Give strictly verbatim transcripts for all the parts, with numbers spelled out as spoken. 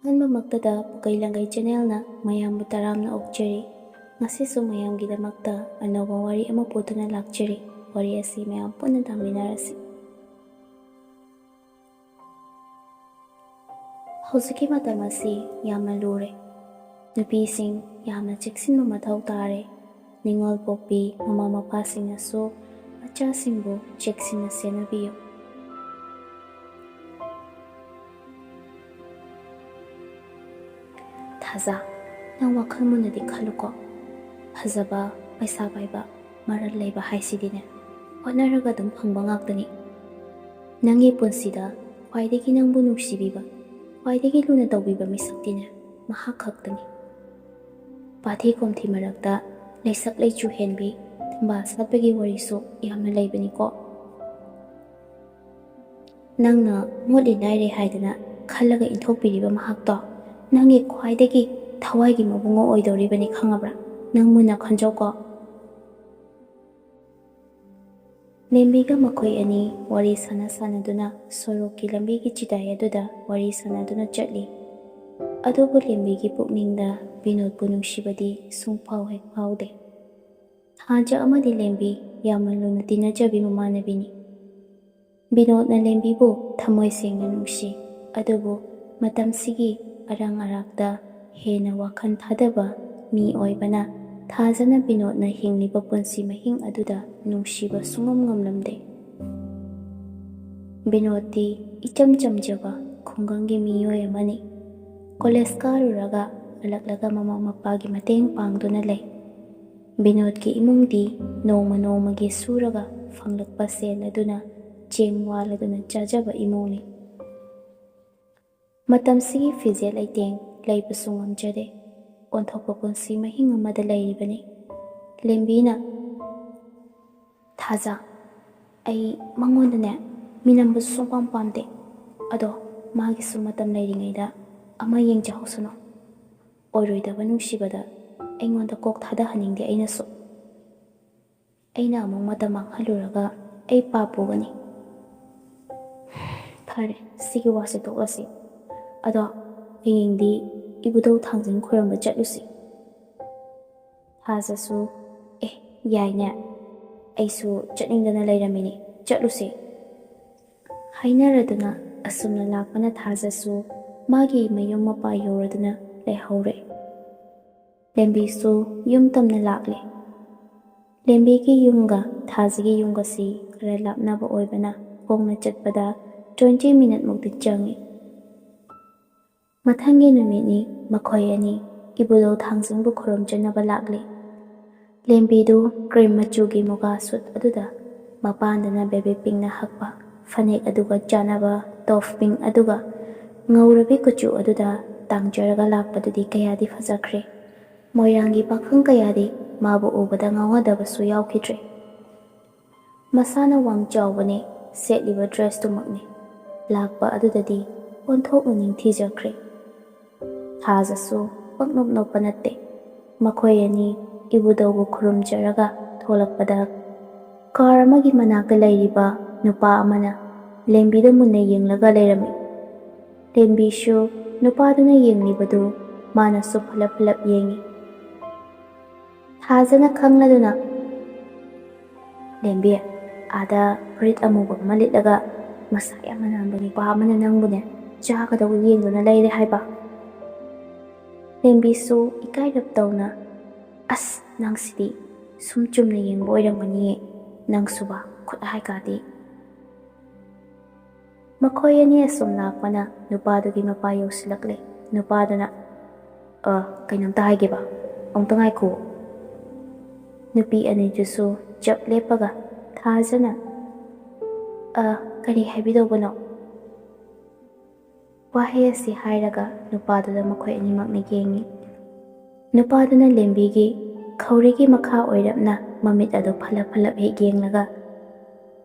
ꯑꯍꯥꯟꯕꯃꯛꯇꯗ ꯄꯨꯀꯩ ꯂꯪꯒꯩ ꯆꯦꯅꯦꯜꯅ ꯃꯌꯥꯝꯕꯨ ꯇꯔꯥꯝꯅ ꯑꯣꯛꯆꯔꯤ꯫ ꯉꯁꯤꯁꯨ ꯃꯌꯥꯝꯒꯤꯗꯃꯛꯇ ꯑꯅꯧꯕ ꯋꯥꯔꯤ ꯑꯃ ꯄꯨꯗꯨꯅ ꯂꯥꯛꯆꯔꯤ꯫ ꯋꯥꯔꯤ ꯑꯁꯤ ꯃꯌꯥꯝ ꯄꯨꯟꯅ ꯇꯥꯃꯤꯟꯅꯔꯁꯤ꯫ ꯍꯧꯖꯤꯛꯀꯤ ꯃꯇꯝ ꯑꯁꯤ ꯌꯥꯝꯅ ꯂꯨꯔꯦ꯫ ꯅꯨꯄꯤꯁꯤꯡ ꯌꯥꯝꯅ ꯆꯦꯛꯁꯤꯟꯕ ꯃꯊꯧ ꯇꯥꯔꯦ꯫ ꯅꯤꯉꯣꯜ ꯄꯣꯛꯄꯤ ꯃꯃꯥ ꯃꯄꯥꯁꯤꯡꯅꯁꯨ ꯃꯆꯥꯁꯤꯡꯕꯨ ꯆꯦꯛꯁꯤꯟꯅ ꯁꯦꯟꯅꯕꯤꯌꯨ꯫ ꯊꯥꯖ, ꯅꯪ ꯋꯥꯈꯜ ꯃꯨꯟꯅꯗꯤ ꯈꯜꯂꯨꯀꯣ꯫ ꯐꯖꯕ, ꯄꯩꯁꯥ ꯄꯥꯏꯕ, ꯃꯔꯜ ꯂꯩꯕ ꯍꯥꯏꯁꯤꯗꯤꯅꯦ, ꯍꯣꯠꯅꯔꯒ ꯑꯗꯨꯝ ꯐꯪꯕ ꯉꯥꯛꯇꯅꯤ꯫ ꯅꯪꯒꯤ ꯄꯨꯟꯁꯤꯗ ꯈ꯭ꯋꯥꯏꯗꯒꯤ ꯅꯪꯕꯨ ꯅꯨꯡꯁꯤꯕꯤꯕ, ꯈ꯭ꯋꯥꯏꯗꯒꯤ ꯂꯨꯅ ꯇꯧꯕꯤꯕ ꯃꯤꯁꯛꯇꯤꯅꯦ, ꯃꯍꯥꯛ ꯈꯛꯇꯅꯤ꯫ ꯄꯥꯊꯤ ꯀꯣꯝꯊꯤ ꯃꯔꯛꯇ ꯂꯩꯁꯛ ꯂꯩꯆꯨ ꯍꯦꯟꯕꯤ, ꯊꯝꯕꯥꯜ ꯁꯥꯠꯄꯒꯤ ꯋꯥꯔꯤꯁꯨ ꯌꯥꯝꯅ ꯂꯩꯕꯅꯤꯀꯣ꯫ ꯅꯪꯅ ꯃꯣꯠꯂꯤ ꯅꯥꯏꯔꯦ ꯍꯥꯏꯗꯅ ꯈꯜꯂꯒ ꯏꯟꯊꯣꯛꯄꯤꯔꯤꯕ ꯃꯍꯥꯛꯇꯣ ꯅꯪꯒꯤ ꯈ꯭ꯋꯥꯏꯗꯒꯤ ꯊꯋꯥꯏꯒꯤ ꯃꯕꯨꯡꯉꯣ ꯑꯣꯏꯗꯧꯔꯤꯕꯅꯤ, ꯈꯪꯉꯕ꯭ꯔꯥ? ꯅꯪ ꯃꯨꯟꯅ ꯈꯟꯖꯧꯀꯣ꯫ ꯂꯦꯝꯕꯤꯒ ꯃꯈꯣꯏ ꯑꯅꯤ ꯋꯥꯔꯤ ꯁꯥꯟꯅ ꯁꯥꯟꯅꯗꯨꯅ ꯁꯣꯔꯣꯛꯀꯤ ꯂꯝꯕꯤꯒꯤ ꯆꯤꯗꯥꯏ ꯑꯗꯨꯗ ꯋꯥꯔꯤ ꯁꯥꯟꯅꯗꯨꯅ ꯆꯠꯂꯤ꯫ ꯑꯗꯨꯕꯨ ꯂꯦꯝꯕꯤꯒꯤ ꯄꯨꯛꯅꯤꯡꯗ ꯕꯤꯅꯣꯗꯄꯨ ꯅꯨꯡꯁꯤꯕꯗꯤ ꯁꯨꯡꯐꯥꯎ ꯍꯦꯛ ꯐꯥꯎꯗꯦ꯫ ꯊꯥꯖ ꯑꯃꯗꯤ ꯂꯦꯝꯕꯤ ꯌꯥꯝꯅ ꯂꯨꯅ ꯇꯤꯟꯅꯖꯕꯤ ꯃꯃꯥꯟꯅꯕꯤꯅꯤ꯫ ꯕꯤꯅꯣꯗꯅ ꯂꯦꯝꯕꯤꯕꯨ ꯊꯃꯣꯏ ꯁꯦꯡꯅ ꯅꯨꯡꯁꯤ, ꯑꯗꯨꯕꯨ ꯃꯇꯝꯁꯤꯒꯤ ꯑꯔꯥꯡ ꯑꯔꯥꯛꯇ ꯍꯦꯟꯅ ꯋꯥꯈꯜ ꯊꯥꯗꯕ ꯃꯤ ꯑꯣꯏꯕꯅ ꯊꯥꯖꯅ ꯕꯤꯅꯣꯗꯅ ꯍꯤꯡꯂꯤꯕ ꯄꯨꯟꯁꯤ ꯃꯍꯤꯡ ꯑꯗꯨꯗ ꯅꯨꯡꯁꯤꯕ ꯁꯨꯡꯉꯝ ꯉꯝꯂꯝꯗꯦ꯫ ꯕꯤꯅꯣꯗꯇꯤ ꯏꯆꯝ ꯆꯝꯖꯕ ꯈꯨꯡꯒꯪꯒꯤ ꯃꯤꯑꯣꯏ ꯑꯃꯅꯤ꯫ ꯀꯣꯂꯦꯖ ꯀꯥꯔꯨꯔꯒ ꯍꯜꯂꯛꯂꯒ ꯃꯃꯥ ꯃꯄꯥꯒꯤ ꯃꯇꯦꯡ ꯄꯥꯡꯗꯨꯅ ꯂꯩ꯫ ꯕꯤꯅꯣꯗꯀꯤ ꯏꯃꯨꯡꯗꯤ ꯅꯣꯡꯃ ꯅꯣꯡꯃꯒꯤ ꯁꯨꯔꯒ ꯐꯪꯂꯛꯄ ꯁꯦꯜ ꯑꯗꯨꯅ ꯆꯦꯡ ꯋꯥꯜꯂꯗꯨꯅ ꯆꯥꯖꯕ ꯏꯃꯨꯡꯅꯤ꯫ ꯃꯇꯝꯁꯤꯒꯤ ꯐꯤꯖꯦꯠ ꯂꯩꯇꯦꯡ ꯂꯩꯕꯁꯨ ꯉꯝꯖꯗꯦ꯫ ꯑꯣꯟꯊꯣꯛꯄ ꯄꯨꯟꯁꯤ ꯃꯍꯤꯡ ꯑꯃꯗ ꯂꯩꯔꯤꯕꯅꯤ꯫ ꯂꯦꯝꯕꯤꯅ, "ꯊꯥꯖ, ꯑꯩ ꯃꯉꯣꯟꯗꯅꯦ ꯃꯤꯅꯝꯕꯁꯨ ꯁꯨꯡꯄꯥꯝ ꯄꯥꯝꯗꯦ꯫ ꯑꯗꯣ ꯃꯥꯒꯤꯁꯨ ꯃꯇꯝ ꯂꯩꯔꯤꯉꯩꯗ ꯑꯃ ꯌꯦꯡꯖꯍꯧꯁꯅꯨ꯫ ꯑꯣꯏꯔꯣꯏꯗꯕ ꯅꯨꯡꯁꯤꯕꯗ ꯑꯩꯉꯣꯟꯗ ꯀꯣꯛ ꯊꯥꯗꯍꯟꯅꯤꯡꯗꯦ ꯑꯩꯅꯁꯨ꯫ ꯑꯩꯅ ꯑꯃꯨꯛ ꯃꯇꯝ ꯃꯥꯡꯍꯜꯂꯨꯔꯒ ꯑꯩ ꯄꯥꯞ ꯄꯨꯒꯅꯤ꯫ ꯐꯔꯦ, ꯁꯤꯒꯤ ꯋꯥꯁꯦ ꯇꯣꯛꯂꯁꯤ꯫ ꯑꯗꯣ ꯍꯌꯦꯡꯗꯤ ꯏꯕꯨꯙꯧ ꯊꯥꯡꯖꯤꯡ ꯈꯣꯏꯔꯝꯕ ꯆꯠꯂꯨꯁꯤ꯫ ꯊꯥꯖꯁꯨ, "ꯑꯦ, ꯌꯥꯏꯅꯦ, ꯑꯩꯁꯨ ꯆꯠꯅꯤꯡꯗꯅ ꯂꯩꯔꯝꯃꯤꯅꯦ, ꯆꯠꯂꯨꯁꯦ" ꯍꯥꯏꯅꯔꯗꯨꯅ ꯑꯁꯨꯝꯅ ꯂꯥꯛꯄꯅ ꯊꯥꯖꯁꯨ ꯃꯥꯒꯤ ꯃꯌꯨꯝ ꯃꯄꯥ ꯌꯧꯔꯗꯨꯅ ꯂꯩꯍꯧꯔꯦ꯫ ꯂꯦꯝꯕꯤꯁꯨ ꯌꯨꯝ ꯇꯝꯅ ꯂꯥꯛꯂꯦ꯫ ꯂꯦꯝꯕꯤꯒꯤ ꯌꯨꯝꯒ ꯊꯥꯖꯒꯤ ꯌꯨꯝꯒꯁꯤ ꯈꯔ ꯂꯥꯞꯅꯕ ꯑꯣꯏꯕꯅ ꯈꯣꯡꯅ ꯆꯠꯄꯗ twenty minute ꯃꯨꯛꯇꯤ ꯆꯪꯏ꯫ ꯃꯊꯪꯒꯤ ꯅꯨꯃꯤꯠꯅꯤ ꯃꯈꯣꯏ ꯑꯅꯤ ꯏꯕꯨꯙꯧ ꯊꯥꯡꯖꯤꯡꯕꯨ ꯈꯨꯔꯨꯝꯖꯅꯕ ꯂꯥꯛꯂꯤ꯫ ꯂꯦꯝꯕꯤꯗꯨ cream ꯃꯆꯨꯒꯤ ꯃꯨꯒꯥ suit ꯑꯗꯨꯗ, ꯃꯄꯥꯟꯗꯅ baby pinkꯅ ꯍꯛꯄ ꯐꯅꯦꯛ ꯑꯗꯨꯒ ꯆꯥꯟꯅꯕ top pink ꯑꯗꯨꯒ, ꯉꯧꯔꯕꯤ ꯀꯨꯆꯨ ꯑꯗꯨꯗ ꯇꯥꯡꯖꯔꯒ ꯂꯥꯛꯄꯗꯨꯗꯤ ꯀꯌꯥꯗꯤ ꯐꯖꯈ꯭ꯔꯦ꯫ ꯃꯣꯏꯔꯥꯡꯒꯤ ꯄꯥꯈꯪ ꯀꯌꯥꯗꯤ ꯃꯥꯕꯨ ꯎꯕꯗ ꯉꯥꯎꯅꯗꯕꯁꯨ ꯌꯥꯎꯈꯤꯗ꯭ꯔꯦ꯫ ꯃꯁꯥꯅ ꯋꯥꯡ ꯆꯥꯎꯕꯅꯦ, ꯁꯦꯠꯂꯤꯕ dressꯇꯨꯃꯛꯅꯦ꯫ ꯂꯥꯛꯄ ꯑꯗꯨꯗꯗꯤ ꯑꯣꯟꯊꯣꯛꯅ ꯅꯤꯡꯊꯤꯖꯈ꯭ꯔꯦ꯫ ꯊꯥꯖꯁꯨ ꯄꯪꯅꯣꯞ ꯅꯣꯞꯄ ꯅꯠꯇꯦ꯫ ꯃꯈꯣꯏ ꯑꯅꯤ ꯏꯕꯨꯙꯧꯕꯨ ꯈꯨꯔꯨꯝꯖꯔꯒ ꯊꯣꯛꯂꯛꯄꯗ, car ꯑꯃꯒꯤ ꯃꯅꯥꯛꯇ ꯂꯩꯔꯤꯕ ꯅꯨꯄꯥ ꯑꯃꯅ ꯂꯦꯝꯕꯤꯗ ꯃꯨꯟꯅ ꯌꯦꯡꯂꯒ ꯂꯩꯔꯝꯃꯤ꯫ ꯂꯦꯝꯕꯤꯁꯨ ꯅꯨꯄꯥꯗꯨꯅ ꯌꯦꯡꯂꯤꯕꯗꯨ ꯃꯥꯅꯁꯨ ꯐꯠꯂꯞ ꯐꯠꯂꯞ ꯌꯦꯡꯉꯤ꯫ ꯊꯥꯖꯅ ꯈꯪꯂꯗꯨꯅ, "ꯂꯦꯝꯕꯤ, ꯑꯥꯗ ꯐꯨꯔꯤꯠ ꯑꯃꯨꯕ ꯑꯃ ꯂꯤꯠꯂꯒ ꯃꯁꯥ ꯌꯥꯝꯅ ꯅꯥꯟꯕ ꯅꯨꯄꯥ ꯑꯃꯅ ꯅꯪꯕꯨꯅꯦ ꯆꯥꯒꯗꯧꯕ ꯌꯦꯡꯗꯨꯅ ꯂꯩꯔꯦ ꯍꯥꯏꯕ"꯫ ꯂꯦꯝꯕꯤꯁꯨ ꯏꯀꯥꯏꯔꯞ ꯇꯧꯅ, "ꯑꯁ, ꯅꯪꯁꯤꯗꯤ ꯁꯨꯝ ꯆꯨꯝꯅ ꯌꯦꯡꯕ ꯑꯣꯏꯔꯝꯒꯅꯤꯌꯦ, ꯅꯪꯁꯨꯕ ꯈꯨꯠ ꯍꯥꯏ ꯀꯥꯗꯤ"꯫ ꯃꯈꯣꯏ ꯑꯅꯤ ꯑꯁꯨꯝ ꯂꯥꯛꯄꯅ ꯅꯨꯄꯥꯗꯨꯒꯤ ꯃꯄꯥ ꯌꯧꯁꯤꯜꯂꯛꯂꯦ꯫ ꯅꯨꯄꯥꯗꯨꯅ, "ꯑ, ꯀꯩꯅꯣꯝꯇ ꯍꯥꯏꯒꯦꯕ, ꯑꯃꯨꯛꯇ ꯉꯥꯏꯈꯣ"꯫ ꯅꯨꯄꯤ ꯑꯅꯤꯗꯨꯁꯨ ꯆꯞ ꯂꯦꯞꯄꯒ ꯊꯥꯖꯅ, "ꯑ, ꯀꯔꯤ ꯍꯥꯏꯕꯤꯗꯧꯕꯅꯣ?" ꯋꯥꯍꯩ ꯑꯁꯤ ꯍꯥꯏꯔꯒ ꯅꯨꯄꯥꯗꯨꯗ ꯃꯈꯣꯏ ꯑꯅꯤꯃꯛꯅ ꯌꯦꯡꯉꯤ꯫ ꯅꯨꯄꯥꯗꯨꯅ ꯂꯦꯝꯕꯤꯒꯤ ꯈꯧꯔꯤꯒꯤ ꯃꯈꯥ ꯑꯣꯏꯔꯞꯅ ꯃꯃꯤꯠ ꯑꯗꯨ ꯐꯠꯂꯞ ꯐꯠꯂꯞ ꯍꯦꯛ ꯌꯦꯡꯂꯒ,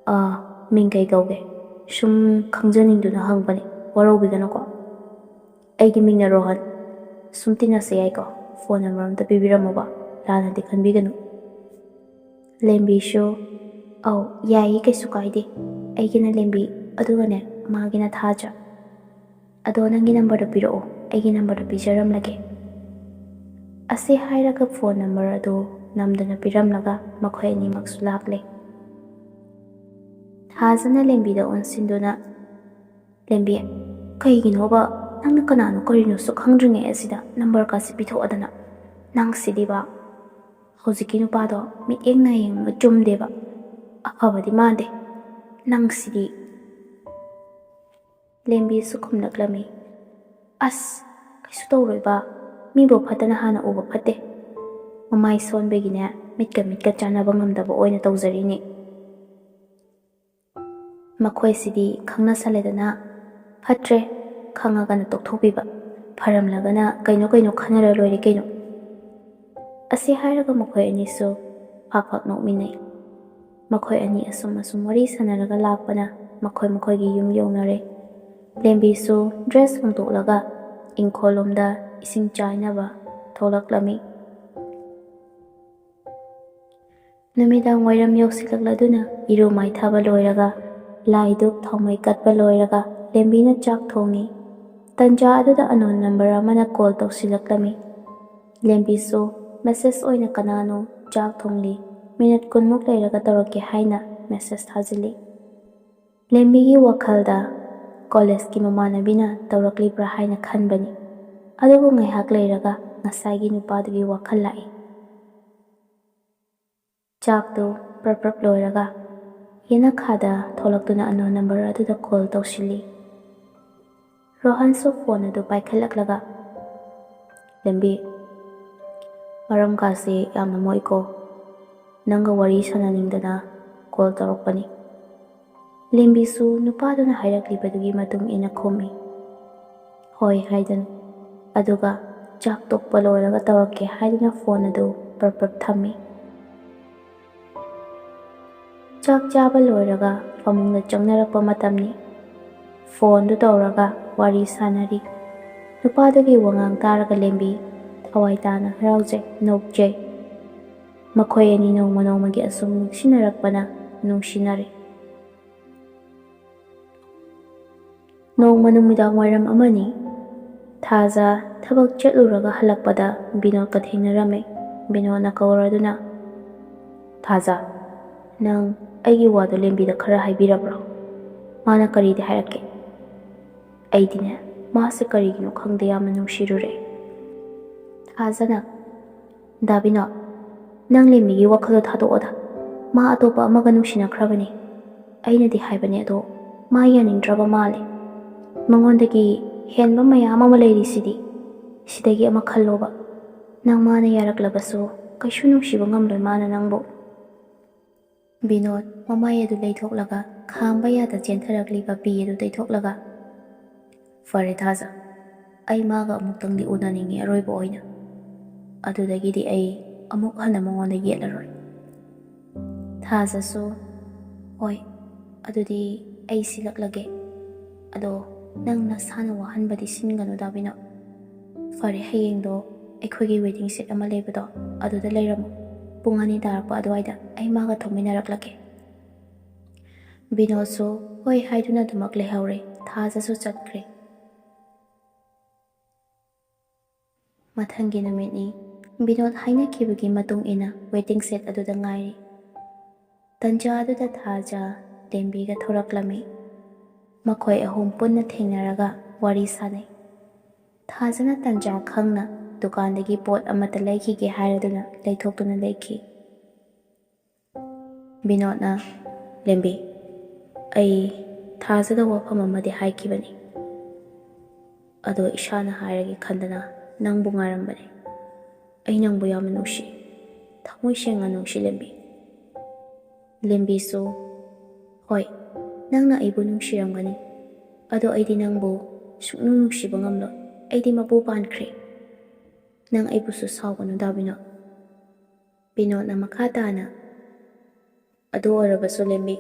"ꯑꯥ, ꯃꯤꯡ ꯀꯩ ꯀꯧꯒꯦ? ꯁꯨꯝ ꯈꯪꯖꯅꯤꯡꯗꯨꯅ ꯍꯪꯕꯅꯦ, ꯋꯥꯔꯧꯕꯤꯒꯅꯨꯀꯣ꯫ ꯑꯩꯒꯤ ꯃꯤꯡꯅ ꯔꯣꯍꯟ꯫ ꯁꯨꯝ ꯇꯤꯟꯅꯁꯦ ꯌꯥꯏꯀꯣ? Phone number ꯑꯝꯇ ꯄꯤꯕꯤꯔꯝꯃꯣꯕ, ꯂꯥꯟꯅꯗꯤ ꯈꯟꯕꯤꯒꯅꯨ"꯫ ꯂꯦꯝꯕꯤꯁꯨ, "ꯑꯧ, ꯌꯥꯏꯌꯦ, ꯀꯩꯁꯨ ꯀꯥꯏꯗꯦ꯫ ꯑꯩꯒꯤꯅ ꯂꯦꯝꯕꯤ, ꯑꯗꯨꯒꯅꯦ, ꯃꯥꯒꯤꯅ ꯊꯥꯖ꯫ ꯑꯗꯣ ꯅꯪꯒꯤ numberꯗꯣ ꯄꯤꯔꯛꯑꯣ"꯫ ꯑꯩꯒꯤ ꯅꯝꯕꯔꯗꯨ ꯄꯤꯖꯔꯝꯂꯒꯦ꯫ ꯑꯁꯤ ꯍꯥꯏꯔꯒ ꯐꯣꯟ ꯅꯝꯕꯔ ꯑꯗꯨ ꯅꯝꯗꯨꯅ ꯄꯤꯔꯝꯂꯒ ꯃꯈꯣꯏ ꯑꯅꯤꯃꯛꯁꯨ ꯂꯥꯛꯂꯦ꯫ ꯊꯥꯖꯅ ꯂꯦꯝꯕꯤꯗ ꯑꯣꯟꯁꯤꯟꯗꯨꯅ, "ꯂꯦꯝꯕꯤ, ꯀꯩꯒꯤꯅꯣꯕ ꯅꯪꯅ ꯀꯅꯥꯅꯣ ꯀꯔꯤꯅꯣꯁꯨ ꯈꯪꯗ꯭ꯔꯤꯉꯩ ꯑꯁꯤꯗ ꯅꯝꯕꯔꯒꯁꯤ ꯄꯤꯊꯣꯛꯑꯗꯅ? ꯅꯪꯁꯤꯗꯤꯕ ꯍꯧꯖꯤꯛꯀꯤ ꯅꯨꯄꯥꯗꯣ ꯃꯤꯠꯌꯦꯡ ꯅꯥꯌꯦꯡ ꯑꯃ ꯆꯨꯝꯗꯦꯕ, ꯑꯐꯕꯗꯤ ꯃꯥꯟꯗꯦ꯫ ꯅꯪꯁꯤꯗꯤ"꯫ ꯂꯦꯝꯕꯤꯁꯨ ꯈꯨꯝꯂꯛꯂꯝꯃꯤ, "ꯑꯁ, ꯀꯩꯁꯨ ꯇꯧꯔꯣꯏꯕ, ꯃꯤꯕꯨ ꯐꯠꯇꯅ ꯍꯥꯟꯅ ꯎꯕ ꯐꯠꯇꯦ꯫ ꯃꯃꯥꯏ ꯁꯣꯟꯕꯒꯤꯅꯦ, ꯃꯤꯠꯀ ꯃꯤꯠꯀ ꯆꯥꯟꯅꯕ ꯉꯝꯗꯕ ꯑꯣꯏꯅ ꯇꯧꯖꯔꯤꯅꯦ"꯫ ꯃꯈꯣꯏꯁꯤꯗꯤ ꯈꯪꯅꯁꯜꯂꯦꯗꯅ, ꯐꯠꯇ꯭ꯔꯦ ꯈꯪꯉꯒꯅ ꯇꯣꯛꯊꯣꯛꯄꯤꯕ, ꯐꯔꯝꯂꯒꯅ ꯀꯩꯅꯣ ꯀꯩꯅꯣ ꯈꯟꯅꯔ ꯂꯣꯏꯔꯦ ꯀꯩꯅꯣ꯫ ꯑꯁꯤ ꯍꯥꯏꯔꯒ ꯃꯈꯣꯏ ꯑꯅꯤꯁꯨ ꯐꯥꯛ ꯐꯥꯛ ꯅꯣꯛꯃꯤꯟꯅꯩ꯫ ꯃꯈꯣꯏ ꯑꯅꯤ ꯑꯁꯨꯝ ꯑꯁꯨꯝ ꯋꯥꯔꯤ ꯁꯥꯟꯅꯔꯒ ꯂꯥꯛꯄꯅ ꯃꯈꯣꯏ ꯃꯈꯣꯏꯒꯤ ꯌꯨꯝ ꯌꯧꯅꯔꯦ꯫ ꯂꯦꯝꯕꯤꯁꯨ ꯗ꯭ꯔꯦꯁ ꯍꯣꯡꯗꯣꯛꯂꯒ ꯏꯪꯈꯣꯜꯂꯣꯝꯗ ꯏꯁꯤꯡ ꯆꯥꯏꯅꯕ ꯊꯣꯛꯂꯛꯂꯝꯃꯤ꯫ ꯅꯨꯃꯤꯗꯥꯡ ꯋꯥꯏꯔꯝ ꯌꯧꯁꯤꯜꯂꯛꯂꯗꯨꯅ ꯏꯔꯨ ꯃꯥꯏꯊꯕ ꯂꯣꯏꯔꯒ, ꯂꯥꯏ ꯙꯨꯞ ꯊꯥꯎꯃꯩ ꯀꯠꯄ ꯂꯣꯏꯔꯒ, ꯂꯦꯝꯕꯤꯅ ꯆꯥꯛ ꯊꯣꯡꯉꯤ꯫ ꯇꯟꯖꯥ ꯑꯗꯨꯗ ꯑꯅꯣꯟ ꯅꯝꯕꯔ ꯑꯃꯅ ꯀꯣꯜ ꯇꯧꯁꯤꯜꯂꯛꯂꯝꯃꯤ꯫ ꯂꯦꯝꯕꯤꯁꯨ ꯃꯦꯁꯦꯖ ꯑꯣꯏꯅ "ꯀꯅꯥꯅꯣ? ꯆꯥꯛ ꯊꯣꯡꯂꯤ, ꯃꯤꯅꯠ ꯀꯨꯟꯃꯨꯛ ꯂꯩꯔꯒ ꯇꯧꯔꯛꯀꯦ" ꯍꯥꯏꯅ ꯃꯦꯁꯦꯖ ꯊꯥꯖꯤꯜꯂꯤ꯫ ꯂꯦꯝꯕꯤꯒꯤ ꯋꯥꯈꯜꯗ ꯀꯣꯂꯦꯖꯀꯤ ꯃꯃꯥꯟꯅꯕꯤꯅ ꯇꯧꯔꯛꯂꯤꯕ꯭ꯔꯥ ꯍꯥꯏꯅ ꯈꯟꯕꯅꯤ꯫ ꯑꯗꯨꯕꯨ ꯉꯥꯏꯍꯥꯛ ꯂꯩꯔꯒ ꯉꯁꯥꯏꯒꯤ ꯅꯨꯄꯥꯗꯨꯒꯤ ꯋꯥꯈꯜ ꯂꯥꯛꯏ꯫ ꯆꯥꯛꯇꯨ ꯄ꯭ꯔꯞ ꯄ꯭ꯔꯞ ꯂꯣꯏꯔꯒ ꯌꯦꯅꯈꯥꯗ ꯊꯣꯛꯂꯛꯇꯨꯅ ꯑꯅꯣꯟ ꯅꯝꯕꯔ ꯑꯗꯨꯗ ꯀꯣꯜ ꯇꯧꯁꯤꯜꯂꯤ꯫ ꯔꯣꯍꯟꯁꯨ ꯐꯣꯟ ꯑꯗꯨ ꯄꯥꯏꯈꯠꯂꯛꯂꯒ, "ꯂꯦꯝꯕꯤ, ꯃꯔꯝ ꯀꯥꯁꯦ ꯌꯥꯝꯅ ꯃꯣꯏꯀꯣ꯫ ꯅꯪꯒ ꯋꯥꯔꯤ ꯁꯥꯟꯅꯅꯤꯡꯗꯅ ꯀꯣꯜ ꯇꯧꯔꯛꯄꯅꯤ"꯫ ꯂꯦꯝꯕꯤꯁꯨ ꯅꯨꯄꯥꯗꯨꯅ ꯍꯥꯏꯔꯛꯂꯤꯕꯗꯨꯒꯤ ꯃꯇꯨꯡ ꯏꯟꯅ ꯈꯨꯝꯃꯤ, "ꯍꯣꯏ" ꯍꯥꯏꯗꯨꯅ꯫ ꯑꯗꯨꯒ ꯆꯥꯛ ꯇꯣꯛꯄ ꯂꯣꯏꯔꯒ ꯇꯧꯔꯛꯀꯦ ꯍꯥꯏꯗꯨꯅ ꯐꯣꯟ ꯑꯗꯨ ꯄ꯭ꯔꯞ ꯄ꯭ꯔꯞ ꯊꯝꯃꯤ꯫ ꯆꯥꯛ ꯆꯥꯕ ꯂꯣꯏꯔꯒ ꯐꯃꯨꯡꯗ ꯆꯪꯅꯔꯛꯄ ꯃꯇꯝꯅꯤ꯫ ꯐꯣꯟꯗꯨ ꯇꯧꯔꯒ ꯋꯥꯔꯤ ꯁꯥꯟꯅꯔꯤ꯫ ꯅꯨꯄꯥꯗꯨꯒꯤ ꯋꯥꯉꯥꯡ ꯇꯥꯔꯒ ꯂꯦꯝꯕꯤ ꯊꯋꯥꯏ ꯇꯥꯅ ꯍꯔꯥꯎꯖꯩ, ꯅꯣꯛꯆꯩ꯫ ꯃꯈꯣꯏ ꯑꯅꯤ ꯅꯣꯡꯃ ꯅꯣꯡꯃꯒꯤ ꯑꯁꯨꯝ ꯅꯨꯡꯁꯤꯅꯔꯛꯄꯅ ꯅꯨꯡꯁꯤꯅꯔꯦ꯫ ꯅꯣꯡꯃ ꯅꯨꯃꯤꯗꯥꯡ ꯋꯥꯏꯔꯝ ꯑꯃꯅꯤ꯫ ꯊꯥꯖ ꯊꯕꯛ ꯆꯠꯂꯨꯔꯒ ꯍꯜꯂꯛꯄꯗ ꯕꯤꯅꯣꯗꯀ ꯊꯦꯡꯅꯔꯝꯃꯦ꯫ ꯕꯤꯅꯣꯗꯅ ꯀꯧꯔꯗꯨꯅ, "ꯊꯥꯖ, ꯅꯪ ꯑꯩꯒꯤ ꯋꯥꯗꯣ ꯂꯦꯝꯕꯤꯗ ꯈꯔ ꯍꯥꯏꯕꯤꯔꯕ꯭ꯔꯣ? ꯃꯥꯅ ꯀꯔꯤꯗꯤ ꯍꯥꯏꯔꯛꯀꯦ? ꯑꯩꯗꯤꯅꯦ, ꯃꯥꯁꯦ ꯀꯔꯤꯒꯤꯅꯣ ꯈꯪꯗꯦ, ꯌꯥꯝꯅ ꯅꯨꯡꯁꯤꯔꯨꯔꯦ꯫" ꯊꯥꯖꯅ, "ꯗꯥ ꯕꯤꯅꯣꯗ, ꯅꯪ ꯂꯦꯝꯕꯤꯒꯤ ꯋꯥꯈꯜꯗꯣ ꯊꯥꯗꯣꯛꯑꯣꯗ꯫ ꯃꯥ ꯑꯇꯣꯞꯄ ꯑꯃꯒ ꯅꯨꯡꯁꯤꯅꯈ꯭ꯔꯕꯅꯤ꯫ ꯑꯩꯅꯗꯤ ꯍꯥꯏꯕꯅꯦ, ꯑꯗꯣ ꯃꯥ ꯌꯥꯅꯤꯡꯗ꯭ꯔꯕ ꯃꯥꯜꯂꯦ꯫ ꯃꯉꯣꯟꯗꯒꯤ ꯍꯦꯟꯕ ꯃꯌꯥꯝ ꯑꯃ ꯂꯩꯔꯤꯁꯤꯗꯤ꯫ ꯁꯤꯗꯒꯤ ꯑꯃ ꯈꯜꯂꯣꯕ꯫ ꯅꯪ ꯃꯥꯅ ꯌꯥꯔꯛꯂꯕꯁꯨ ꯀꯩꯁꯨ ꯅꯨꯡꯁꯤꯕ ꯉꯝꯂꯣꯏ ꯃꯥꯅ ꯅꯪꯕꯨ꯫" ꯕꯤꯅꯣꯗ ꯃꯃꯥꯏ ꯑꯗꯨ ꯂꯩꯊꯣꯛꯂꯒ ꯈꯥꯝꯕ ꯌꯥꯗ ꯆꯦꯟꯊꯔꯛꯂꯤꯕ ꯄꯤ ꯑꯗꯨ ꯇꯩꯊꯣꯛꯂꯒ, "ꯐꯔꯦ ꯊꯥꯖ, ꯑꯩ ꯃꯥꯒ ꯑꯃꯨꯛꯇꯪꯗꯤ ꯎꯅꯅꯤꯡꯉꯤ ꯑꯔꯣꯏꯕ ꯑꯣꯏꯅ꯫ ꯑꯗꯨꯗꯒꯤꯗꯤ ꯑꯩ ꯑꯃꯨꯛ ꯍꯟꯅ ꯃꯉꯣꯟꯗ ꯌꯦꯠꯂꯔꯣꯏ꯫" ꯊꯥꯖꯁꯨ, "ꯍꯣꯏ, ꯑꯗꯨꯗꯤ ꯑꯩ ꯁꯤꯜꯂꯛꯂꯒꯦ꯫ ꯑꯗꯣ ꯅꯪ ꯅꯁꯥꯅ ꯋꯥꯍꯟꯕꯗꯤ ꯁꯤꯟꯒꯅꯨ ꯗꯥ ꯕꯤꯅꯣꯗ꯫ ꯐꯔꯦ, ꯍꯌꯦꯡꯗꯣ ꯑꯩꯈꯣꯏꯒꯤ ꯋꯦꯇꯤꯡ ꯁꯦꯠ ꯑꯃ ꯂꯩꯕꯗꯣ, ꯑꯗꯨꯗ ꯂꯩꯔꯝꯃꯨ꯫ ꯄꯨꯡ ꯑꯅꯤ ꯇꯥꯔꯛꯄ ꯑꯗꯨꯋꯥꯏꯗ ꯑꯩ ꯃꯥꯒ ꯊꯣꯛꯃꯤꯟꯅꯔꯛꯂꯒꯦ꯫" ꯕꯤꯅꯣꯗꯁꯨ ꯍꯣꯏ ꯍꯥꯏꯗꯨꯅ ꯑꯗꯨꯃꯛ ꯂꯩꯍꯧꯔꯦ꯫ ꯊꯥꯖꯁꯨ ꯆꯠꯈ꯭ꯔꯦ꯫ ꯃꯊꯪꯒꯤ ꯅꯨꯃꯤꯠꯅꯤ꯫ ꯕꯤꯅꯣꯗ ꯍꯥꯏꯅꯈꯤꯕꯒꯤ ꯃꯇꯨꯡ ꯏꯟꯅ ꯋꯦꯇꯤꯡ ꯁꯦꯠ ꯑꯗꯨꯗ ꯉꯥꯏꯔꯤ꯫ ꯇꯟꯖꯥ ꯑꯗꯨꯗ ꯊꯥꯖ ꯂꯦꯝꯕꯤꯒ ꯊꯣꯔꯛꯂꯝꯃꯤ꯫ ꯃꯈꯣꯏ ꯑꯍꯨꯝ ꯄꯨꯟꯅ ꯊꯦꯡꯅꯔꯒ ꯋꯥꯔꯤ ꯁꯥꯅꯩ꯫ ꯊꯥꯖꯅ ꯇꯟꯖꯥ ꯈꯪꯅ ꯗꯨꯀꯥꯟꯗꯒꯤ ꯄꯣꯠ ꯑꯃꯠꯇ ꯂꯩꯈꯤꯒꯦ ꯍꯥꯏꯔꯗꯨꯅ ꯂꯩꯊꯣꯛꯇꯨꯅ ꯂꯩꯈꯤ꯫ ꯕꯤꯅꯣꯗꯅ, "ꯂꯦꯝꯕꯤ, ꯑꯩ ꯊꯥꯖꯗ ꯋꯥꯐꯝ ꯑꯃꯗꯤ ꯍꯥꯏꯈꯤꯕꯅꯤ꯫ ꯑꯗꯣ ꯏꯁꯥꯅ ꯍꯥꯏꯔꯒꯦ ꯈꯟꯗꯅ ꯅꯪꯕꯨ ꯉꯥꯏꯔꯝꯕꯅꯤ꯫ ꯑꯩ ꯅꯪꯕꯨ ꯌꯥꯝꯅ ꯅꯨꯡꯁꯤ꯫ ꯊꯃꯣꯏ ꯁꯦꯡꯅ ꯅꯨꯡꯁꯤ, ꯂꯦꯝꯕꯤ꯫" ꯂꯦꯝꯕꯤꯁꯨ, "ꯍꯣꯏ, ꯅꯪꯅ ꯑꯩꯕꯨ ꯅꯨꯡꯁꯤꯔꯝꯒꯅꯤ꯫ ꯑꯗꯣ ꯑꯩꯗꯤ ꯅꯪꯕꯨ ꯁꯨꯛꯅꯨꯡ ꯅꯨꯡꯁꯤꯕ ꯉꯝꯂꯣꯏ꯫ ꯑꯩꯗꯤ ꯃꯄꯨ ꯄꯥꯟꯈ꯭ꯔꯦ꯫ ꯅꯪ ꯑꯩꯕꯨꯁꯨ ꯁꯥꯎꯒꯅꯨ ꯗꯥ ꯕꯤꯅꯣꯗ꯫" ꯕꯤꯅꯣꯗꯅ ꯃꯈꯥ ꯇꯥꯅ, "ꯑꯗꯨ ꯑꯣꯏꯔꯕꯁꯨ ꯂꯦꯝꯕꯤ,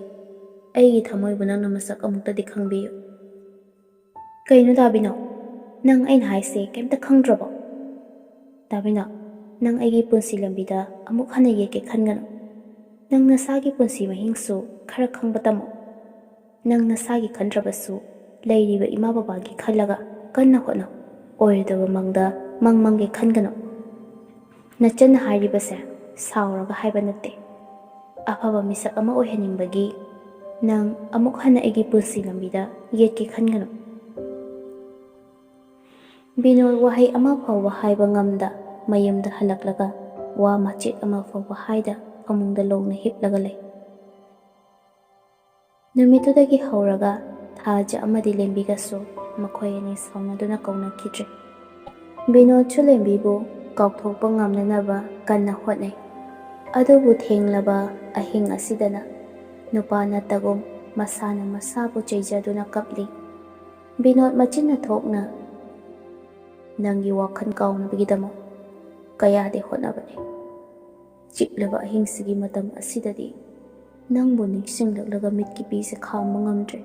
ꯑꯩꯒꯤ ꯊꯃꯣꯏꯕꯨ ꯅꯪꯅ ꯃꯁꯛ ꯑꯃꯨꯛꯇꯗꯤ ꯈꯪꯕꯤꯌꯨ꯫" "ꯀꯩꯅꯣ ꯗꯥ ꯕꯤꯅꯣꯗ? ꯅꯪ ꯑꯩꯅ ꯍꯥꯏꯁꯦ ꯀꯩꯝꯇ ꯈꯪꯗ꯭ꯔꯕꯣ? ꯗꯥ ꯕꯤꯅꯣꯗ, ꯅꯪ ꯑꯩꯒꯤ ꯄꯨꯟꯁꯤ ꯂꯝꯕꯤꯗ ꯑꯃꯨꯛ ꯍꯟꯅ ꯌꯦꯠꯀꯦ ꯈꯟꯒꯅꯨ꯫ ꯅꯪ ꯅꯁꯥꯒꯤ ꯄꯨꯟꯁꯤ ꯃꯍꯤꯡꯁꯨ ꯈꯔ ꯈꯪꯕ ꯇꯝꯃꯨ꯫ ꯅꯪ ꯅꯁꯥꯒꯤ ꯈꯟꯗ꯭ꯔꯕꯁꯨ ꯂꯩꯔꯤꯕ ꯏꯃꯥ ꯕꯕꯥꯒꯤ ꯈꯜꯂꯒ ꯀꯟꯅ ꯍꯣꯠꯅꯧ꯫ ꯑꯣꯏꯔꯣꯏꯗꯕ ꯃꯪꯗ ꯃꯪ ꯃꯪꯒꯦ ꯈꯟꯒꯅꯨ꯫ ꯅꯆꯟꯅ ꯍꯥꯏꯔꯤꯕꯁꯦ ꯁꯥꯎꯔꯒ ꯍꯥꯏꯕ ꯅꯠꯇꯦ꯫ ꯑꯐꯕ ꯃꯤꯁꯛ ꯑꯃ ꯑꯣꯏꯍꯟꯅꯤꯡꯕꯒꯤ ꯅꯪ ꯑꯃꯨꯛ ꯍꯟꯅ ꯑꯩꯒꯤ ꯄꯨꯟꯁꯤ ꯂꯝꯕꯤꯗ ꯌꯦꯠꯀꯦ ꯈꯟꯒꯅꯨ꯫ ꯕꯤꯅꯣꯗ ꯋꯥꯍꯩ ꯑꯃ ꯐꯥꯎꯕ ꯍꯥꯏꯕ ꯉꯝꯗ ꯃꯌꯨꯝꯗ ꯍꯜꯂꯛꯂꯒ ꯋꯥ ꯃꯆꯦꯠ ꯑꯃ ꯐꯥꯎꯕ ꯍꯥꯏꯗ ꯐꯃꯨꯡꯗ ꯂꯣꯡꯅ ꯍꯤꯞꯂꯒ ꯂꯩ꯫ ꯅꯨꯃꯤꯠꯇꯨꯗꯒꯤ ꯍꯧꯔꯒ ꯊꯥꯖ ꯑꯃꯗꯤ ꯂꯦꯝꯕꯤꯒꯁꯨ ꯃꯈꯣꯏ ꯑꯅꯤ ꯁꯥꯎꯅꯗꯨꯅ ꯀꯧꯅꯈꯤꯗ꯭ꯔꯦ꯫ ꯕꯤꯅꯣꯗꯁꯨ ꯂꯦꯝꯕꯤꯕꯨ ꯀꯥꯎꯊꯣꯛꯄ ꯉꯝꯅꯅꯕ ꯀꯟꯅ ꯍꯣꯠꯅꯩ꯫ ꯑꯗꯨꯕꯨ ꯊꯦꯡꯂꯕ ꯑꯍꯤꯡ ꯑꯁꯤꯗꯅ ꯅꯨꯄꯥ ꯅꯠꯇꯒꯨꯝ ꯃꯁꯥꯅ ꯃꯁꯥꯕꯨ ꯆꯩꯖꯗꯨꯅ ꯀꯞꯂꯤ꯫ ꯕꯤꯅꯣꯗ ꯃꯆꯤꯟꯅ ꯊꯣꯛꯅ, "ꯅꯪꯒꯤ ꯋꯥꯈꯜ ꯀꯥꯎꯅꯕꯒꯤꯗꯃꯛ ꯀꯌꯥꯗꯤ ꯍꯣꯠꯅꯕꯅꯤ꯫ ꯆꯤꯛꯂꯕ ꯑꯍꯤꯡꯁꯤꯒꯤ ꯃꯇꯝ ꯑꯁꯤꯗꯗꯤ ꯅꯪꯕꯨ ꯅꯤꯡꯁꯤꯡꯂꯛꯂꯒ ꯃꯤꯠꯀꯤ ꯄꯤꯁꯦ ꯈꯥꯝꯕ ꯉꯝꯗ꯭ꯔꯦ꯫"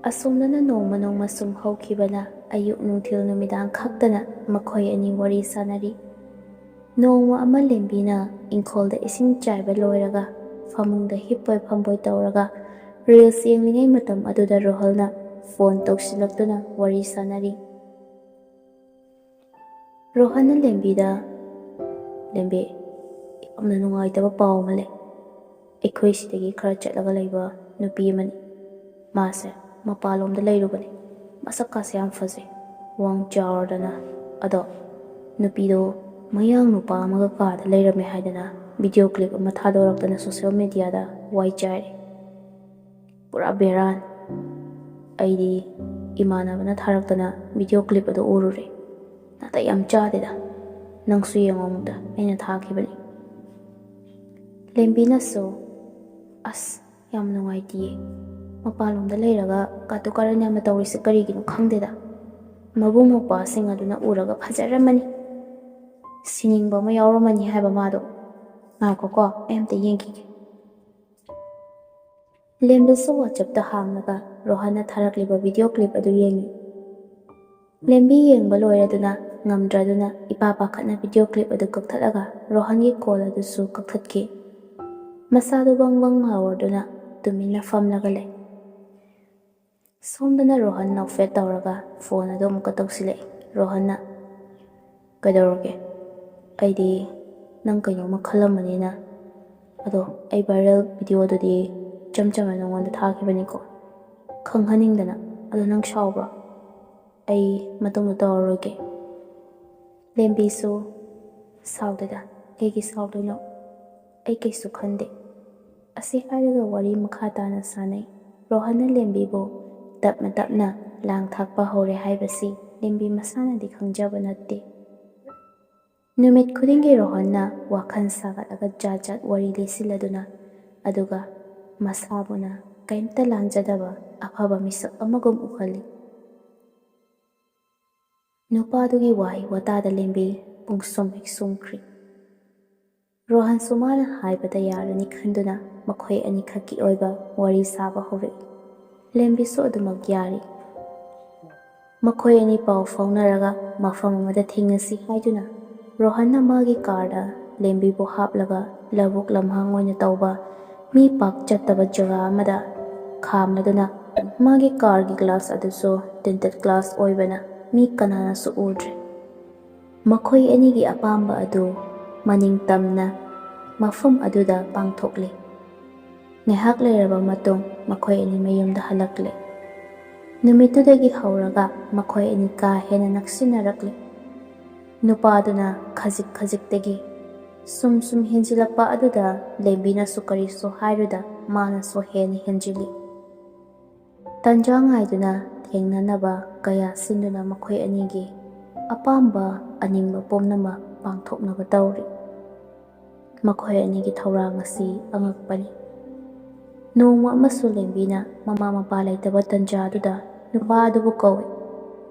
ꯑꯁꯣꯝꯗꯅ ꯅꯣꯡꯃ ꯅꯣꯡꯃ ꯁꯨꯝ ꯍꯧꯈꯤꯕꯅ ꯑꯌꯨꯛ ꯅꯨꯡꯊꯤꯜ ꯅꯨꯃꯤꯗꯥꯡ ꯈꯛꯇꯅ ꯃꯈꯣꯏ ꯑꯅꯤ ꯋꯥꯔꯤ ꯁꯥꯟꯅꯔꯤ꯫ ꯅꯣꯡꯃ ꯑꯃ ꯂꯦꯝꯕꯤꯅ ꯏꯪꯈꯣꯜꯗ ꯏꯁꯤꯡ ꯆꯥꯏꯕ ꯂꯣꯏꯔꯒ ꯐꯃꯨꯡꯗ ꯍꯤꯞꯄꯣꯏ ꯐꯝꯕꯣꯏ ꯇꯧꯔꯒ reels ꯌꯦꯡꯂꯤꯉꯩ ꯃꯇꯝ ꯑꯗꯨꯗ ꯔꯣꯍꯜꯅ ꯐꯣꯟ ꯇꯧꯁꯤꯜꯂꯛꯇꯨꯅ ꯋꯥꯔꯤ ꯁꯥꯟꯅꯔꯤ꯫ ꯔꯣꯍꯟꯅ ꯂꯦꯝꯕꯤꯗ, "ꯂꯦꯝꯕꯤ, ꯌꯥꯝꯅ ꯅꯨꯡꯉꯥꯏꯇꯕ ꯄꯥꯎ ꯑꯃ ꯂꯩ꯫ ꯑꯩꯈꯣꯏ ꯁꯤꯗꯒꯤ ꯈꯔ ꯆꯠꯂꯒ ꯂꯩꯕ ꯅꯨꯄꯤ ꯑꯃꯅꯤ꯫ ꯃꯥꯁꯦ ꯃꯄꯥꯟꯂꯣꯝꯗ ꯂꯩꯔꯨꯕꯅꯤ꯫ ꯃꯁꯛꯀꯥꯁꯦ ꯌꯥꯝ ꯐꯖꯩ, ꯋꯥꯡ ꯆꯥꯎꯔꯗꯅ꯫ ꯑꯗꯣ ꯅꯨꯄꯤꯗꯣ ꯃꯌꯥꯡ ꯅꯨꯄꯥ ꯑꯃꯒ ꯀꯥꯗ ꯂꯩꯔꯝꯃꯦ ꯍꯥꯏꯗꯅ video clip ꯑꯃ ꯊꯥꯗꯣꯔꯛꯇꯅ social mediaꯗ ꯋꯥꯏ ꯆꯥꯏꯔꯦ꯫ ꯄꯨꯔꯥ ꯕꯦꯔꯥꯅꯤ꯫ ꯑꯩꯗꯤ ꯏꯃꯥꯟꯅꯕꯅ ꯊꯥꯔꯛꯇꯅ video clip ꯑꯗꯨ ꯎꯔꯨꯔꯦ꯫ ꯅꯥꯇꯩ ꯌꯥꯝ ꯆꯥꯗꯦꯗ꯫ ꯅꯪꯁꯨ ꯌꯦꯡꯉꯣ ꯑꯃꯨꯛꯇ, ꯑꯩꯅ ꯊꯥꯈꯤꯕꯅꯤ꯫" ꯂꯦꯝꯕꯤꯅꯁꯨ, "ꯑꯁ, ꯌꯥꯝ ꯅꯨꯡꯉꯥꯏꯇꯤꯌꯦ꯫ ꯃꯄꯥꯟꯂꯣꯝꯗ ꯂꯩꯔꯒ ꯀꯥꯇꯨ ꯀꯥꯔꯟ ꯌꯥꯝꯅ ꯇꯧꯔꯤꯁꯦ ꯀꯔꯤꯒꯤꯅꯣ ꯈꯪꯗꯦꯗ꯫ ꯃꯕꯨꯡ ꯃꯧꯄ꯭ꯋꯥꯁꯤꯡ ꯑꯗꯨꯅ ꯎꯔꯒ ꯐꯖꯔꯝꯃꯅꯤ꯫ ꯁꯤꯅꯤꯡꯕ ꯑꯃ ꯌꯥꯎꯔꯝꯃꯅꯤ ꯍꯥꯏꯕ ꯃꯥꯗꯣ꯫ ꯉꯥꯏꯈꯣꯀꯣ, ꯑꯩ ꯑꯝꯇ ꯌꯦꯡꯈꯤꯒꯦ꯫" ꯂꯦꯝꯕꯤꯁꯨ WhatsAppꯇ ꯍꯥꯡꯂꯒ ꯔꯣꯍꯟꯅ ꯊꯥꯔꯛꯂꯤꯕ video clip ꯑꯗꯨ ꯌꯦꯡꯉꯤ꯫ ꯂꯦꯝꯕꯤ ꯌꯦꯡꯕ ꯂꯣꯏꯔꯗꯨꯅ ꯉꯝꯗ꯭ꯔꯗꯨꯅ ꯏꯄꯥ ꯄꯥꯈꯠꯅ video clip ꯑꯗꯨ ꯀꯛꯊꯠꯂꯒ ꯔꯣꯍꯟꯒꯤ call ꯑꯗꯨꯁꯨ ꯀꯛꯊꯠꯈꯤ꯫ ꯃꯁꯥꯗꯨ ꯕꯪ ꯕꯪ ꯂꯥꯎꯔꯗꯨꯅ ꯇꯨꯃꯤꯟꯅ ꯐꯝꯂꯒ ꯂꯩ꯫ ꯁꯣꯝꯗꯅ ꯔꯣꯍꯟ ꯅꯣꯛꯐꯦꯠ ꯇꯧꯔꯒ ꯐꯣꯟ ꯑꯗꯨ ꯑꯃꯨꯛꯀ ꯇꯧꯁꯤꯜꯂꯛꯏ꯫ ꯔꯣꯍꯟꯅ, "ꯀꯩꯗꯧꯔꯒꯦ? ꯑꯩꯗꯤ ꯅꯪ ꯀꯩꯅꯣꯝꯃ ꯈꯜꯂꯝꯕꯅꯤꯅ꯫ ꯑꯗꯣ ꯑꯩ ꯚꯥꯏꯔꯦꯜ ꯚꯤꯗꯤꯑꯣꯗꯨꯗꯤ ꯏꯆꯝ ꯆꯝꯅ ꯅꯉꯣꯟꯗ ꯊꯥꯈꯤꯕꯅꯤꯀꯣ, ꯈꯪꯍꯟꯅꯤꯡꯗꯅ꯫ ꯑꯗꯣ ꯅꯪ ꯁꯥꯎꯕ꯭ꯔꯣ? ꯑꯩ ꯃꯇꯨꯡꯗ ꯇꯧꯔꯔꯣꯏꯒꯦ꯫" ꯂꯦꯝꯕꯤꯁꯨ, "ꯁꯥꯎꯗꯦꯗ, ꯀꯩꯒꯤ ꯁꯥꯎꯗꯣꯏꯅꯣ? ꯑꯩ ꯀꯩꯁꯨ ꯈꯟꯗꯦ꯫" ꯑꯁꯤ ꯍꯥꯏꯔꯒ ꯋꯥꯔꯤ ꯃꯈꯥ ꯇꯥꯅ ꯁꯥꯟꯅꯩ꯫ ꯔꯣꯍꯟꯅ ꯂꯦꯝꯕꯤꯕꯨ ꯇꯞꯅ ꯇꯞꯅ ꯂꯥꯡ ꯊꯥꯛꯄ ꯍꯧꯔꯦ ꯍꯥꯏꯕꯁꯤ ꯂꯦꯝꯕꯤ ꯃꯁꯥꯅꯗꯤ ꯈꯪꯖꯕ ꯅꯠꯇꯦ꯫ ꯅꯨꯃꯤꯠ ꯈꯨꯗꯤꯡꯒꯤ ꯔꯣꯍꯟꯅ ꯋꯥꯈꯜ ꯁꯥꯒꯠꯂꯒ ꯖꯥꯠ ꯖꯥꯠ ꯋꯥꯔꯤ ꯂꯤꯁꯤꯜꯂꯗꯨꯅ, ꯑꯗꯨꯒ ꯃꯁꯥꯕꯨꯅ ꯀꯩꯝꯇ ꯂꯥꯟꯖꯗꯕ ꯑꯐꯕ ꯃꯤꯁꯛ ꯑꯃꯒꯨꯝ ꯎꯍꯜꯂꯤ꯫ ꯅꯨꯄꯥꯗꯨꯒꯤ ꯋꯥꯍꯩ ꯋꯥꯇꯥꯗ ꯂꯦꯝꯕꯤ ꯄꯨꯡꯁꯨꯝ ꯍꯦꯛ ꯁꯨꯝꯈ꯭ꯔꯤ꯫ ꯔꯣꯍꯟꯁꯨ ꯃꯥꯅ ꯍꯥꯏꯕꯗ ꯌꯥꯔꯅꯤ ꯈꯟꯗꯨꯅ ꯃꯈꯣꯏ ꯑꯅꯤꯈꯛꯀꯤ ꯑꯣꯏꯕ ꯋꯥꯔꯤ ꯁꯥꯕ ꯍꯧꯔꯛꯏ꯫ ꯂꯦꯝꯕꯤꯁꯨ ꯑꯗꯨꯃꯛ ꯌꯥꯔꯤ꯫ ꯃꯈꯣꯏ ꯑꯅꯤ ꯄꯥꯎ ꯐꯥꯎꯅꯔꯒ ꯃꯐꯝ ꯑꯃꯗ ꯊꯦꯡꯅꯁꯤ ꯍꯥꯏꯗꯨꯅ ꯔꯣꯍꯟꯅ ꯃꯥꯒꯤ ꯀꯥꯔꯗ ꯂꯦꯝꯕꯤꯕꯨ ꯍꯥꯞꯂꯒ ꯂꯧꯕꯨꯛ ꯂꯝꯍꯥꯡ ꯑꯣꯏꯅ ꯇꯧꯕ, ꯃꯤ ꯄꯥꯛ ꯆꯠꯇꯕ ꯖꯒꯥ ꯑꯃꯗ ꯈꯥꯝꯂꯗꯨꯅ, ꯃꯥꯒꯤ ꯀꯥꯔꯒꯤ ꯒ꯭ꯂꯥꯁ ꯑꯗꯨꯁꯨ ꯇꯤꯟꯇꯦꯠ ꯒ꯭ꯂꯥꯁ ꯑꯣꯏꯕꯅ ꯃꯤ ꯀꯅꯥꯅꯁꯨ ꯎꯗ꯭ꯔꯦ꯫ ꯃꯈꯣꯏ ꯑꯅꯤꯒꯤ ꯑꯄꯥꯝꯕ ꯑꯗꯨ ꯃꯅꯤꯡ ꯇꯝꯅ ꯃꯐꯝ ꯑꯗꯨꯗ ꯄꯥꯡꯊꯣꯛꯂꯤ꯫ ꯉꯥꯏꯍꯥꯛ ꯂꯩꯔꯕ ꯃꯇꯨꯡ ꯃꯈꯣꯏ ꯑꯅꯤ ꯃꯌꯨꯝꯗ ꯍꯜꯂꯛꯂꯦ꯫ ꯅꯨꯃꯤꯠꯇꯨꯗꯒꯤ ꯍꯧꯔꯒ ꯃꯈꯣꯏ ꯑꯅꯤ ꯀꯥ ꯍꯦꯟꯅ ꯅꯛꯁꯤꯟꯅꯔꯛꯂꯦ꯫ ꯅꯨꯄꯥꯗꯨꯅ ꯈꯖꯤꯛ ꯈꯖꯤꯛꯇꯒꯤ ꯁꯨꯝ ꯁꯨꯝ ꯍꯦꯟꯖꯤꯜꯂꯛꯄ ꯑꯗꯨꯗ ꯂꯦꯝꯕꯤꯅꯁꯨ ꯀꯔꯤꯁꯨ ꯍꯥꯏꯔꯨꯗ ꯃꯥꯅꯁꯨ ꯍꯦꯟꯅ ꯍꯦꯟꯖꯤꯜꯂꯤ꯫ ꯇꯟꯖꯥ ꯉꯥꯏꯗꯨꯅ ꯊꯦꯡꯅꯅꯕ ꯀꯌꯥ ꯁꯤꯟꯗꯨꯅ ꯃꯈꯣꯏ ꯑꯅꯤꯒꯤ ꯑꯄꯥꯝꯕ ꯑꯅꯤꯡꯕ ꯄꯨꯝꯅꯃꯛ ꯄꯥꯡꯊꯣꯛꯅꯕ ꯇꯧꯔꯤ꯫ ꯃꯈꯣꯏ ꯑꯅꯤꯒꯤ ꯊꯧꯔꯥꯡ ꯑꯁꯤ ꯑꯉꯛꯄꯅꯤ꯫ ꯅꯣꯡꯃ ꯑꯃꯁꯨ ꯂꯦꯝꯕꯤꯅ ꯃꯃꯥ ꯃꯄꯥ ꯂꯩꯇꯕ ꯇꯟꯖꯥꯗꯨꯗ ꯅꯨꯄꯥ ꯑꯗꯨꯕꯨ ꯀꯧꯏ꯫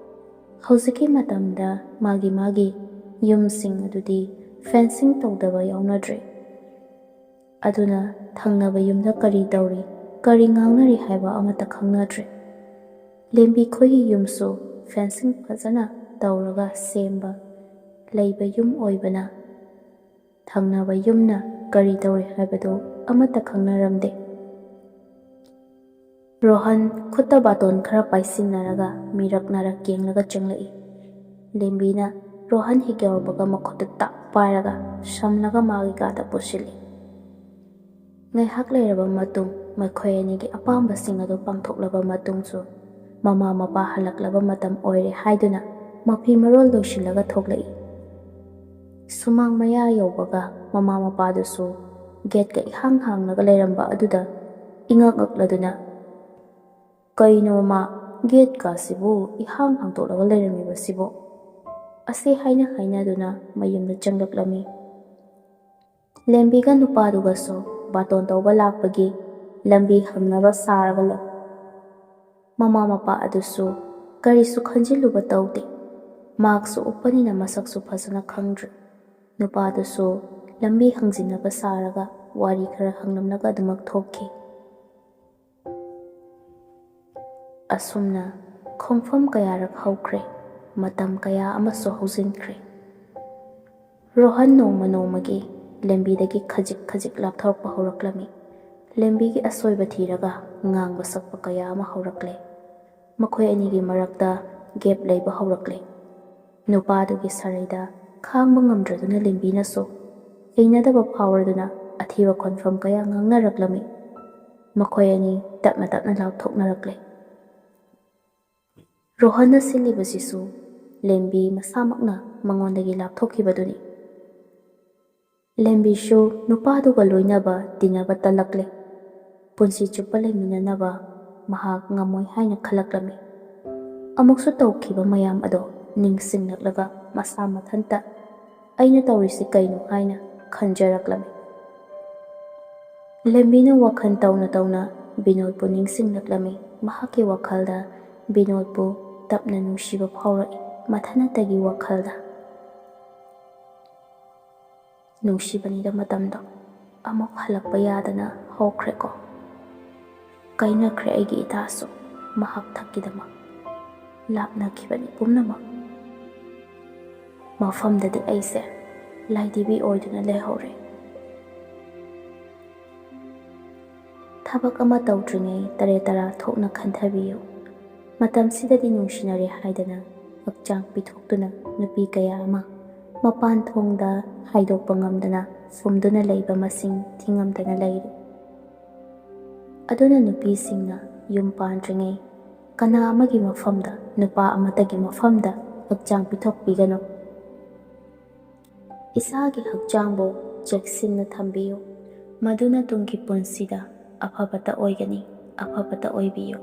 ꯍꯧꯖꯤꯛꯀꯤ ꯃꯇꯝꯗ ꯃꯥꯒꯤ ꯃꯥꯒꯤ ꯌꯨꯝꯁꯤꯡ ꯑꯗꯨꯗꯤ ꯐꯦꯟꯁꯤꯡ ꯇꯧꯗꯕ ꯌꯥꯎꯅꯗ꯭ꯔꯦ꯫ ꯑꯗꯨꯅ ꯊꯪꯅꯕ ꯌꯨꯝꯗ ꯀꯔꯤ ꯇꯧꯔꯤ, ꯀꯔꯤ ꯉꯥꯡꯅꯔꯤ ꯍꯥꯏꯕ ꯑꯃꯠꯇ ꯈꯪꯅꯗ꯭ꯔꯦ꯫ ꯂꯦꯝꯕꯤ ꯈꯣꯏꯒꯤ ꯌꯨꯝꯁꯨ ꯐꯦꯟꯁꯤꯡ ꯐꯖꯅ ꯇꯧꯔꯒ ꯁꯦꯝꯕ, ꯂꯩꯕ ꯌꯨꯝ ꯑꯣꯏꯕꯅ ꯊꯪꯅꯕ ꯌꯨꯝꯅ ꯀꯔꯤ ꯇꯧꯔꯤ ꯍꯥꯏꯕꯗꯨ ꯑꯃꯠꯇ ꯈꯪꯅꯔꯝꯗꯦ꯫ ꯔꯣꯍꯟ ꯈꯨꯠꯇ ꯕꯥꯇꯣꯟ ꯈꯔ ꯄꯥꯏꯁꯤꯟꯅꯔꯒ ꯃꯤꯔꯛ ꯅꯥꯔꯛ ꯌꯦꯡꯂꯒ ꯆꯪꯂꯛꯏ꯫ ꯂꯦꯝꯕꯤꯅ ꯔꯣꯍꯟ ꯍꯦꯛ ꯌꯧꯔꯛꯄꯒ ꯃꯈꯨꯠꯇ ꯇꯥꯛ ꯄꯥꯏꯔꯒ ꯁꯝꯂꯒ ꯃꯥꯒꯤ ꯀꯥꯗ ꯄꯨꯁꯤꯜꯂꯤ꯫ ꯉꯥꯏꯍꯥꯛ ꯂꯩꯔꯕ ꯃꯇꯨꯡ ꯃꯈꯣꯏ ꯑꯅꯤꯒꯤ ꯑꯄꯥꯝꯕꯁꯤꯡ ꯑꯗꯨ ꯄꯥꯡꯊꯣꯛꯂꯕ ꯃꯇꯨꯡꯁꯨ ꯃꯃꯥ ꯃꯄꯥ ꯍꯜꯂꯛꯂꯕ ꯃꯇꯝ ꯑꯣꯏꯔꯦ ꯍꯥꯏꯗꯨꯅ ꯃꯐꯤ ꯃꯔꯣꯜ ꯂꯣꯏꯁꯤꯜꯂꯒ ꯊꯣꯛꯂꯛꯏ꯫ ꯁꯨꯃꯥꯡ ꯃꯌꯥ ꯌꯧꯕꯒ ꯃꯃꯥ ꯃꯄꯥꯗꯨꯁꯨ ꯒꯦꯠꯀ ꯏꯍꯥꯡ ꯍꯥꯡꯂꯒ ꯂꯩꯔꯝꯕ ꯑꯗꯨꯗ ꯏꯉꯛ ꯉꯛꯂꯗꯨꯅ, "ꯀꯩꯅꯣ ꯃꯃꯥ, ꯒꯦꯠꯀꯁꯤꯕꯨ ꯏꯍꯥꯡ ꯍꯥꯡꯗꯣꯛꯂꯒ ꯂꯩꯔꯝꯃꯤꯕꯁꯤꯕꯣ?" ꯑꯁꯤ ꯍꯥꯏꯅ ꯍꯥꯏꯅꯗꯨꯅ ꯃꯌꯨꯝꯗ ꯆꯪꯂꯛꯂꯝꯃꯤ꯫ ꯂꯦꯝꯕꯤꯒ ꯅꯨꯄꯥꯗꯨꯒꯁꯨ ꯕꯥꯇꯣꯟ ꯇꯧꯕ ꯂꯥꯛꯄꯒꯤ ꯂꯝꯕꯤ ꯍꯪꯅꯕ ꯁꯥꯔꯒ ꯂꯩ꯫ ꯃꯃꯥ ꯃꯄꯥ ꯑꯗꯨꯁꯨ ꯀꯔꯤꯁꯨ ꯈꯟꯖꯤꯜꯂꯨꯕ ꯇꯧꯗꯦ꯫ ꯃꯥꯛꯁꯁꯨ ꯎꯞꯄꯅꯤꯅ ꯃꯁꯛꯁꯨ ꯐꯖꯅ ꯈꯪꯗ꯭ꯔꯦ꯫ ꯅꯨꯄꯥꯗꯨꯁꯨ ꯂꯝꯕꯤ ꯍꯪꯖꯤꯟꯅꯕ ꯁꯥꯔꯒ ꯋꯥꯔꯤ ꯈꯔ ꯍꯪꯂꯝꯂꯒ ꯑꯗꯨꯃꯛ ꯊꯣꯛꯈꯤ꯫ ꯑꯁꯨꯝꯅ ꯈꯣꯡꯐꯝ ꯀꯌꯥꯔꯛ ꯍꯧꯈ꯭ꯔꯦ, ꯃꯇꯝ ꯀꯌꯥ ꯑꯃꯁꯨ ꯍꯧꯖꯤꯟꯈ꯭ꯔꯦ꯫ ꯔꯣꯍꯟ ꯅꯣꯡꯃ ꯅꯣꯡꯃꯒꯤ ꯂꯦꯝꯕꯤꯗꯒꯤ ꯈꯖꯤꯛ ꯈꯖꯤꯛ ꯂꯥꯞꯊꯣꯔꯛꯄ ꯍꯧꯔꯛꯂꯝꯃꯤ꯫ ꯂꯦꯝꯕꯤꯒꯤ ꯑꯁꯣꯏꯕ ꯊꯤꯔꯒ ꯉꯥꯡꯕ ꯁꯛꯄ ꯀꯌꯥ ꯑꯃ ꯍꯧꯔꯛꯂꯦ꯫ ꯃꯈꯣꯏ ꯑꯅꯤꯒꯤ ꯃꯔꯛꯇ ꯒꯦꯞ ꯂꯩꯕ ꯍꯧꯔꯛꯂꯦ꯫ ꯅꯨꯄꯥꯗꯨꯒꯤ ꯁꯔꯩꯗ ꯈꯥꯡꯕ ꯉꯝꯗ꯭ꯔꯗꯨꯅ ꯂꯦꯝꯕꯤꯅꯁꯨ ꯍꯩꯅꯗꯕ ꯐꯥꯎꯔꯗꯨꯅ ꯑꯊꯤꯕ ꯈꯣꯟꯐꯝ ꯀꯌꯥ ꯉꯥꯡꯅꯔꯛꯂꯝꯃꯤ꯫ ꯃꯈꯣꯏ ꯑꯅꯤ ꯇꯞꯅ ꯇꯞꯅ ꯂꯥꯞꯊꯣꯛꯅꯔꯛꯂꯦ꯫ ꯔꯣꯍꯟꯅ ꯁꯤꯜꯂꯤꯕꯁꯤꯁꯨ ꯂꯦꯝꯕꯤ ꯃꯁꯥꯃꯛꯅ ꯃꯉꯣꯟꯗꯒꯤ ꯂꯥꯞꯊꯣꯛꯈꯤꯕꯗꯨꯅꯤ꯫ ꯂꯦꯝꯕꯤꯁꯨ ꯅꯨꯄꯥꯗꯨꯒ ꯂꯣꯏꯅꯕ ꯇꯤꯟꯅꯕ ꯇꯜꯂꯛꯂꯦ꯫ ꯄꯨꯟꯁꯤ ꯆꯨꯞꯄ ꯂꯩꯃꯤꯟꯅꯅꯕ ꯃꯍꯥꯛ ꯉꯝꯃꯣꯏ ꯍꯥꯏꯅ ꯈꯜꯂꯛꯂꯝꯃꯤ꯫ ꯑꯃꯨꯛꯁꯨ ꯇꯧꯈꯤꯕ ꯃꯌꯥꯝ ꯑꯗꯣ ꯅꯤꯡꯁꯤꯡꯂꯛꯂꯒ ꯃꯁꯥ ꯃꯊꯟꯇ "ꯑꯩꯅ ꯇꯧꯔꯤꯁꯤ ꯀꯩꯅꯣ?" ꯍꯥꯏꯅ ꯈꯟꯖꯔꯛꯂꯝꯃꯤ꯫ ꯂꯦꯝꯕꯤꯅ ꯋꯥꯈꯜ ꯇꯧꯅ ꯇꯧꯅ ꯕꯤꯅꯣꯗꯄꯨ ꯅꯤꯡꯁꯤꯡꯂꯛꯂꯝꯃꯤ꯫ ꯃꯍꯥꯛꯀꯤ ꯋꯥꯈꯜꯗ ꯕꯤꯅꯣꯗꯄꯨ ꯇꯞꯅ ꯅꯨꯡꯁꯤꯕ ꯐꯥꯎꯔꯛꯏ, ꯃꯊꯟꯇꯒꯤ ꯋꯥꯈꯜꯗ꯫ ꯅꯨꯡꯁꯤꯕꯅꯤꯗ ꯃꯇꯝꯗꯣ ꯑꯃꯨꯛ ꯍꯜꯂꯛꯄ ꯌꯥꯗꯅ ꯍꯧꯈ꯭ꯔꯦꯀꯣ꯫ ꯀꯥꯏꯅꯈ꯭ꯔꯦ ꯑꯩꯒꯤ ꯏꯇꯥꯁꯨ ꯃꯍꯥꯛ ꯊꯛꯀꯤꯗꯃꯛ꯫ ꯂꯥꯞꯅꯈꯤꯕꯅꯤ ꯄꯨꯝꯅꯃꯛ꯫ ꯃꯐꯝꯗꯗꯤ ꯑꯩꯁꯦ ꯂꯥꯏꯙꯤꯕꯤ ꯑꯣꯏꯗꯨꯅ ꯂꯩꯍꯧꯔꯦ꯫ ꯊꯕꯛ ꯑꯃ ꯇꯧꯗ꯭ꯔꯤꯉꯩ ꯇꯔꯦꯠ ꯇꯔꯥ ꯊꯣꯛꯅ ꯈꯟꯊꯕꯤꯌꯨ꯫ ꯃꯇꯝꯁꯤꯗꯗꯤ ꯅꯨꯡꯁꯤꯅꯔꯦ ꯍꯥꯏꯗꯅ ꯍꯛꯆꯥꯡ ꯄꯤꯊꯣꯛꯇꯨꯅ ꯅꯨꯄꯤ ꯀꯌꯥ ꯑꯃ ꯃꯄꯥꯟ ꯊꯣꯡꯗ ꯍꯥꯏꯗꯣꯛꯄ ꯉꯝꯗꯅ ꯐꯨꯝꯗꯨꯅ ꯂꯩꯕ ꯃꯁꯤꯡ ꯊꯤꯉꯝꯗꯅ ꯂꯩꯔꯤ꯫ ꯑꯗꯨꯅ ꯅꯨꯄꯤꯁꯤꯡꯅ ꯌꯨꯝ ꯄꯥꯟꯗ꯭ꯔꯤꯉꯩ ꯀꯅꯥ ꯑꯃꯒꯤ ꯃꯐꯝꯗ, ꯅꯨꯄꯥ ꯑꯃꯠꯇꯒꯤ ꯃꯐꯝꯗ ꯍꯛꯆꯥꯡ ꯄꯤꯊꯣꯛꯄꯤꯒꯅꯨ꯫ ꯏꯁꯥꯒꯤ ꯍꯛꯆꯥꯡꯕꯨ ꯆꯦꯛꯁꯤꯟꯅ ꯊꯝꯕꯤꯌꯨ, ꯃꯗꯨꯅ ꯇꯨꯡꯒꯤ ꯄꯨꯟꯁꯤꯗ ꯑꯐꯕꯇ ꯑꯣꯏꯒꯅꯤ, ꯑꯐꯕꯇ ꯑꯣꯏꯕꯤꯌꯨ꯫